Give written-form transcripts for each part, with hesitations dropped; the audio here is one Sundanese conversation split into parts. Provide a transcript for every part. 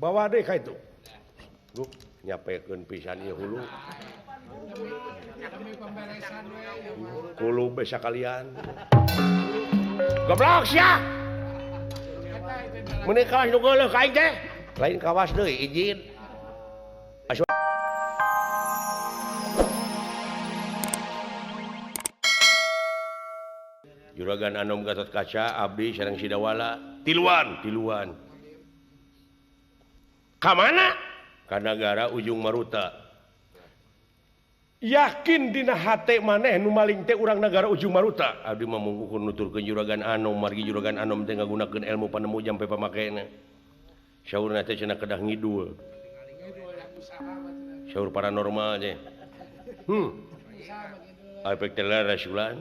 Bawa deui ka itu. Duh, nyapekeun pisan ieu hulu. Kulub we sakalian. Goblok sia. Meuni kawas nu geuleuh ka aing teh. Lain kawas deui izin. Juragan Anom Gatot Kaca abdi sareng Sidawala tiluan tiluan. Ka mana? Ka nagara Ujung Maruta. Yakin dina hate maneh nu maling teh urang nagara Ujung Maruta. Abdi mah mungkukur nuturkeun Juragan Anom margi Juragan Anom teh ngagunakeun ilmu panemu jampe pamakena. Saurna teh cenah kedah ngidul. Saur paranormal teh. Efek teh leres ulan.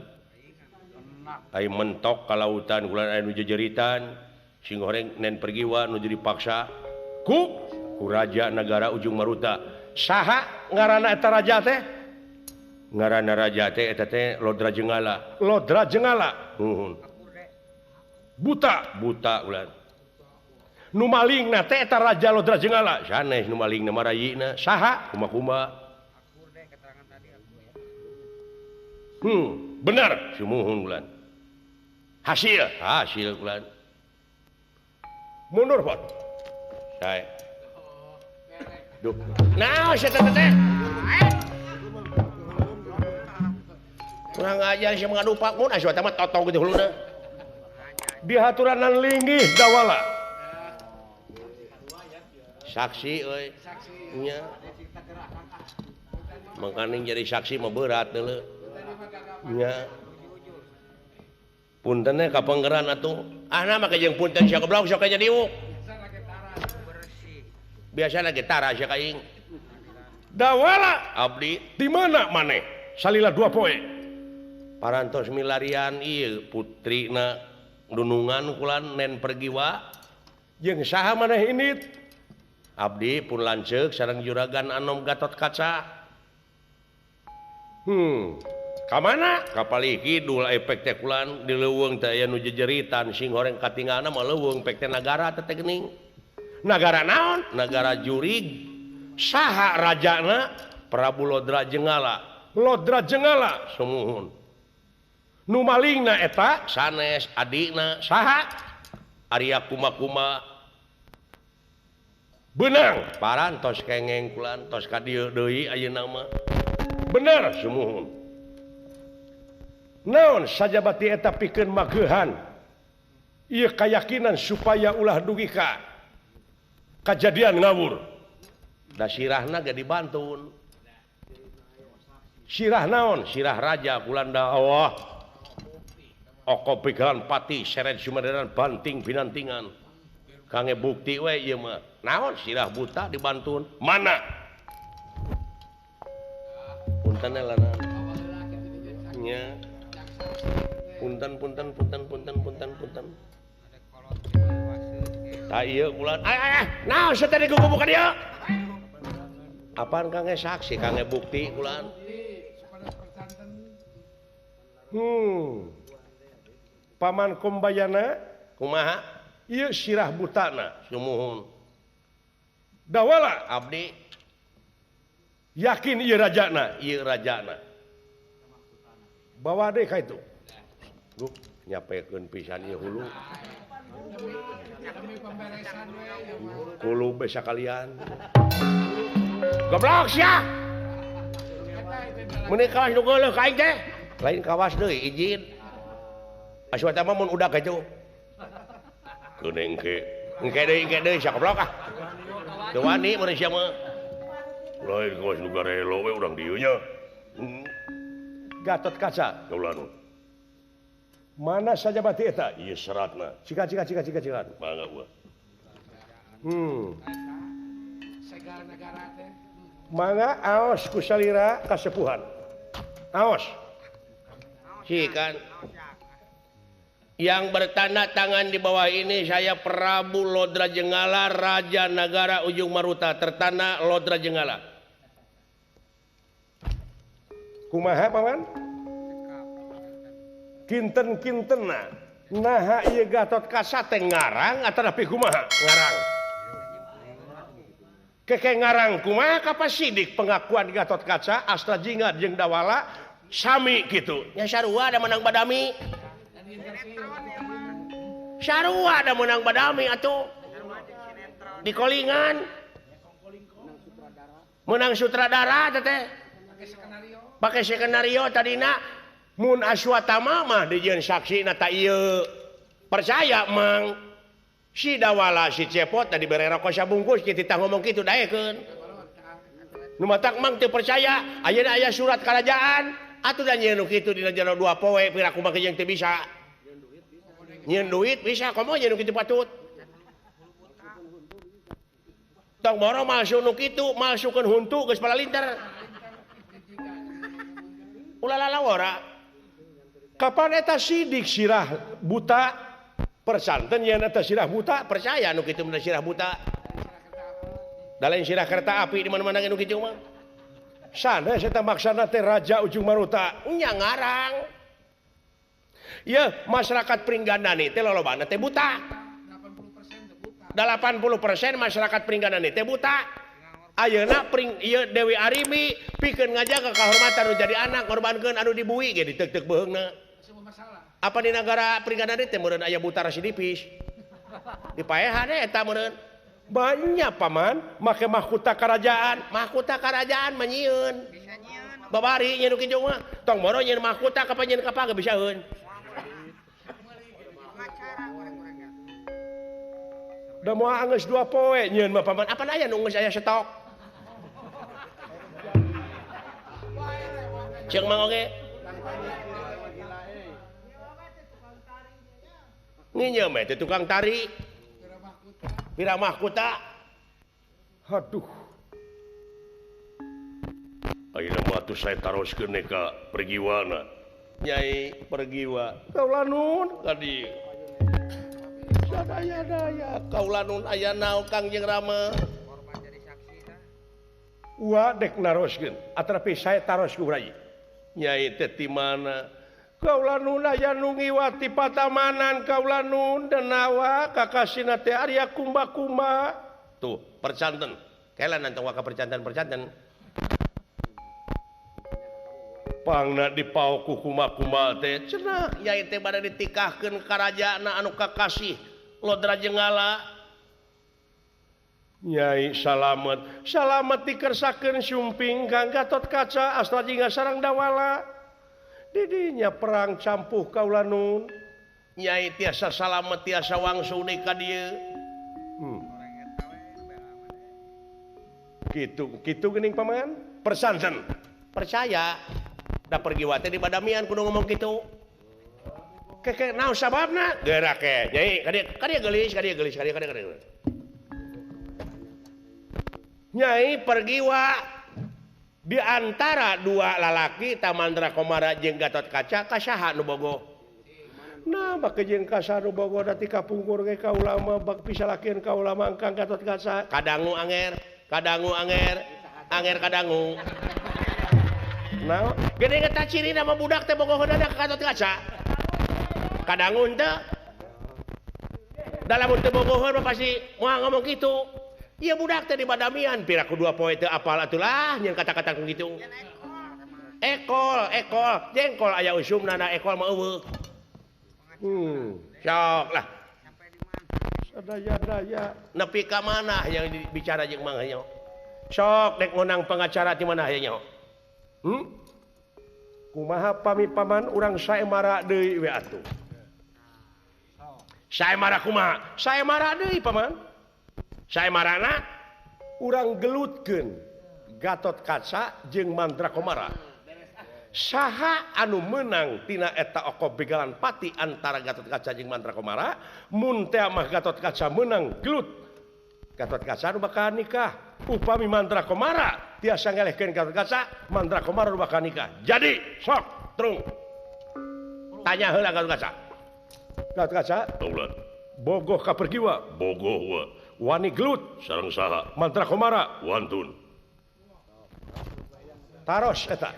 Ai mentok ka lautan ulan aya nu jejeritan sing horeng nen pergiwa nu jadi paksa ku raja nagara Ujung Maruta. Saha ngaranna eta raja teh? Ngaranna raja teh eta teh Lodra Jenggala. Lodra Jenggala. Nuhun. Buta, buta ulan. Nu malingna teh eta raja Lodra Jenggala. Sanes nu malingna mah rayina. Saha? Kuma-kuma. Bener sumuhun ulan. Hasil, hasil ulan. Mundur pot. Sae. Duh. Nah, sia teh teh. Kurang ajar sia mengadu pak mun asa mah totong kitu huluna. Dihaturanan linggih dawala. Saksi euy. Nya. Mangkaning jadi saksi mah berat deuleu. Nya. Punten ka panggeran atuh. Ah nah make jeung punten sia goblok sok nya diuk. Biasana ge tara sia ka aing. Dawala abdi di mana maneh? Salila 2 poe. Parantos milarian ieu putrina dunungan kulan nen pergiwa jeung saha maneh indit? Abdi pun lanceuk sareng Juragan Anom Gatot Kaca. Ka mana? Ka palih kidul efek teh kulan di leuweung teh aya nu jejeritan sing horeng katingalna mah leuweung pek teh nagara teh geuning. Nagara naon? Nagara jurig. Saha rajana? Prabu Lodra Jenggala. Lodra Jenggala sumuhun. Nu malingna eta sanes adina saha? Arya Kuma-kuma. Beunang parantos kengeng kulan tos ka dieu deui ayeuna mah. Bener sumuhun. Naon sajabati eta pikeun mageuhan ieu kayakinan supaya ulah dugi ka kajadian ngawur. Da sirahna ge dibantun. Sirah naon? Sirah raja kulan da Allah. Oko pigalan pati seret sumaderan banting binantingan. Kangge bukti we ieu mah. Naon sirah buta dibantun? Mana? Punten lana. Nya. Punten punten punten punten punten punten. Ta ieu kulan. Ay ay naon sia teh digugup ka dieu? Apaan kangge saksi kangge bukti kulan? Paman Kumbayana kumaha? Ieu sirah butana sumuhun. Dawala abdi yakin ieu rajana, ieu rajana. Bawa deui ka itu. Duh, nyapekeun pisan ieu hulu. Kulub we sakalian. Goblok sia. Meuni kawas nu geuleuh ka aing teh. Lain kawas deui izin. Asa teh mah mun udah kitu. Geuning ke. Engke deui sia goblok ah. Teu wani mun sia mah. Lain kawas nu garelo we urang dieu nya. Gatot Kaca kaulan. Mana saja bati eta? Ieu seratna. Cika cika cika cika cika. Mangga gua. Mangga aos ku salira kasepuhan. Aos. Cikan. Yang bertanda tangan di bawah ini saya Prabu Lodra Jenggala, Raja Nagara Ujung Maruta, tertanda Lodra Jenggala. Kumaha paman? Kinten-kintenna naha ieu Gatot Kaca teh ngarang atanapi kumaha? Ngarang. Keke ngarang kumaha kapasidik pengakuan Gatot Kaca Astra Jingga jeung Dawala sami kitu. Nya sarua da menang badami. Sarua da menang badami atuh. Di kolingan. Menang sutradara teh. Pakai skenario tadina mun Aswatama mah dijieun saksina ta ieu. Percaya mang si Dawala si Cepot tadi bere rokok sabungkus kitu tah ngomong kitu daekeun. Nu matak mang teu percaya ayeuna aya surat kerajaan atuh da nyieun nu kitu dina jero 2 poe piraku mah jeung teu bisa. Nyieun duit bisa komo nyieun nu kitu patut. Tong boro malsu nu kitu malsukeun huntu geus palalinter. Ulah lalawara. Kapan eta sidik sirah buta persanten yen eta sirah buta percaya nu kitu mah sirah buta. Da lain sirah kereta api di mana-mana nu kitu mah. Sanes eta maksana teh Raja Ujung Maruta nya ngarang. Yeuh masyarakat Pringgandani teh lolobana teh buta. 80% masyarakat Pringgandani teh buta. Ayeuna pring ieu Dewi Arimbi pikeun ngajaga kahormatan nu jadi anak ngorbankeun anu dibui ge diteuk-teuk beuheungna. Apa di negara Pringgandani teh meureun aya buta residipis. Dipaehan eta meureun. Banyak paman make mahkota kerajaan, mahkota kerajaan mah nyieun. Babari nyieun kitu mah, tong boro nyieun mahkota kapan nyieun kapal ge bisaeun. Da moal geus 2 poe nyieun mah paman, apan aya nu geus aya stok. Ceuk mang oge. Nginjem teh tukang tari. Pira mahkota. Aduh. Ayeuna mah atuh saya taroskeun ka pergiwana. Nyai pergiwa. Kaula nun ka dieu. Sadaya-daya kaula nun aya naon Kang jeung Rama. Wa dek naroskeun, atrapi saya taros ku rai. Nyai teh ti mana? Kaula nun aya nu ngiwati patamanan kaula nun denawa kakasina teh Arya Kumba-kumba. Tuh, percanten. Kelan nantong waka percanten-percanten. Pangna dipaok ku Kumba-kumba teh cenah nyai teh bade ditikahkeun ka rajana anu kakasih Lodra Jenggala. Nyai salamet, salamet dikersakeun sumping Kang Gatot Kaca Astra Jingga sareng Dawala. Didinya perang campuh kaula nun. Nyai tiasa salamet tiasa wangsul deui ka dieu. Kitu kitu geuning paman persanten. Percaya da pergiwa teh di badamian kudu ngomong kitu. Keke naon sababna? Geura ke. Nyai ka dieu ka dieu geulis ka dieu geulis ka dieu ka dieu. Nyai pergiwa di antara dua lalaki Tamandra Komara jeung Gatot Kaca ka saha nu bogoh? Nah make jeung ka saha nu bogoh da ti kapungkur ge kaula mah bak pisalakeun kaula mah Kang Gatot Kaca. Kadangu anger, kadangu anger, anger kadangu. Nah, gede eta cirina mah budak teh bogoh dada ka Gatot Kaca. Kadangu henteu. Da lamun teu bogoheun mah pasti moal ngomong kitu. Iya budak teh di badamian piraku 2 poe teu apal atulah nyeun kata-kata ku kitu. Ekol, ekol, jengkol aya usumna na ekol mah eueuh. Sok lah. Sadaya-daya nepi ka mana yang bicara jeung Mang Hanyo? Sok dek ngonang pengacara ti mana hayo? Kumaha pami paman urang saemara deui we atuh. Saemara kumaha? Saemara deui paman. Saemarana urang gelutkeun Gatot Kaca jeung Mandra Komara. Saha anu menang tina eta oko begalan pati antara Gatot Kaca jeung Mandra Komara, mun teh mah Gatot Kaca menang gelut. Gatot Kaca nu bakal nikah. Upami Mandra Komara tiasa ngelehkeun Gatot Kaca, Mandra Komara nu bakal nikah. Jadi sok trung. Tanya heula Gatot Kaca. Gatot Kaca, bogoh ka pergiwa, bogoh wa. Wani gelut sareng saha? Mantra Komara wantun. Taros eta.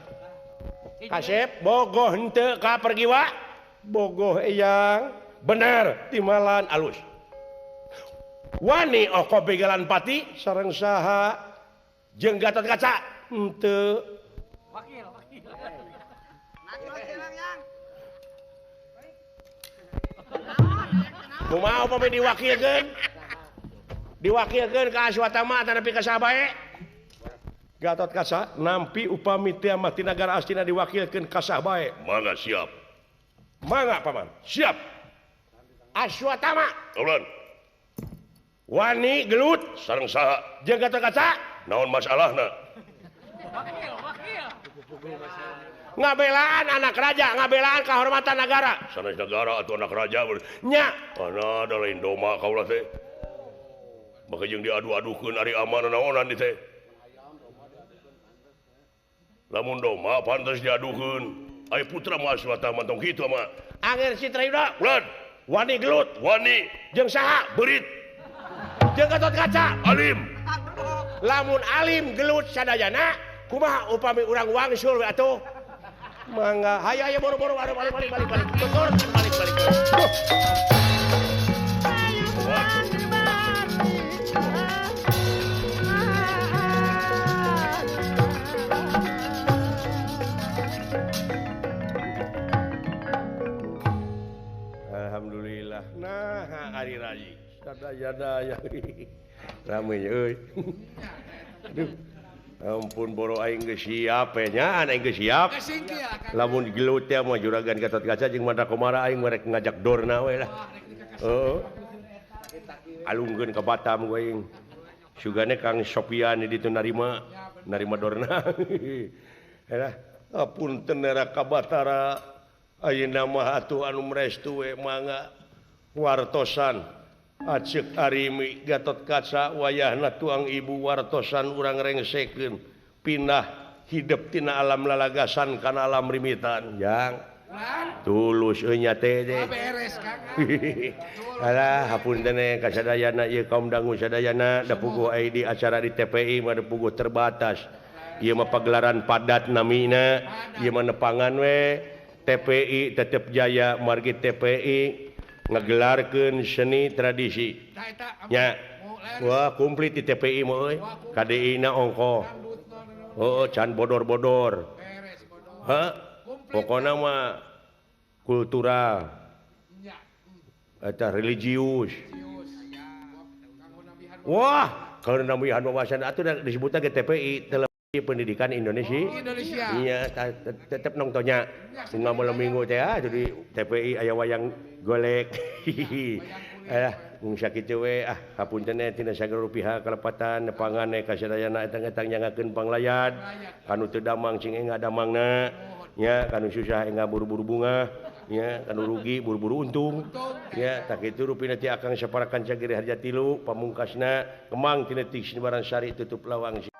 Kasep bogoh henteu ka pergiwa? Bogoh eyang. Bener timalan alus. Wani oko begalan pati sareng saha jeung Gatot Kaca henteu. Wakil, wakil. Kumaha upami diwakilkeun? Diwakilkeun ka Aswatama tanapi ka saha bae? Gatot Kaca nampi upami teh mah ti nagara Astina diwakilkeun ka saha bae. Mangga siap. Mangga paman. Siap. Aswatama. Ulun. Wani gelut sareng saha? Jeung Gatot Kaca. Naon masalahna? Wakil, wakil. Ngabelaan anak raja, ngabelaan kehormatan negara. Sanes negara atau anak raja nya. Ana da lain doma kaula teh. Maka jeung diadu-adukeun ari amanah naonan di teh. Lamun doma pantes diadukeun. Ai putra mah Aswatama tong kitu mah. Angger Citrayuda. Ulan. Wani gelut, wani jeung saha? Berit. Jeung Gatot Kaca. Alim. Lamun alim gelut sadayana, kumaha upami urang wangsul we atuh? Mangga, hayu hayu boro-boro balik balik balik balik balik. Tutur balik balik. Alhamdulillah. Nah, ari rayi. Sadaya-daya. Rame euy. Aduh. Ampun boro aing geus siap nya, aing geus siap. Lamun gelut teh mah juragan Gatot Kaca jeung Mandra Komara aing rek ngajak dorna we lah. Heeh. Alungkeun ka Batam we aing. Sugane Kang Sopian di ditu narima, narima dorna. Halah, apunten era ka Batara. Ayeuna mah atuh anu mrestu we mangga wartosan. Aceuk Arimi Gatot Kaca wayahna tuang ibu wartosan urang rengsekeun pindah hidep tina alam lalagasan kana alam rimitan jang tulus euy nya teh teh beres Kang. Alah hapunten ka sadayana ieu kaum dangu sadayana da puguh ai di acara di TPI mah da puguh terbatas ieu mah pagelaran padat namina ieu mah nepangan we TPI tetep jaya margi TPI ngegelarkeun seni tradisi nya. Wah komplit di TPI mah euy. KDI na ongkoh. Heuh can bodor-bodor. Heuh pokona mah kultural eta religius. Wah kalau namihan wawasan atuh disebutna ge TPI Televisi Pendidikan Indonesia. Iya tetep nontonnya bunga malam minggu teh jadi TPI aya wayang golek. Alah mung sakitu we ah hapunten tina sagala rupiah kalepatan nepangan ka sadayana etang-etang nyangakeun panglayad kanu teu damang cing engga damangna nya kanu susah engga buru-buru bunga nya kanu rugi buru-buru untung nya tak kitu rupina ti akang saparakan cagiri harja tilu pamungkasna kemang tina ti Sinibaran Sari tutup lawang.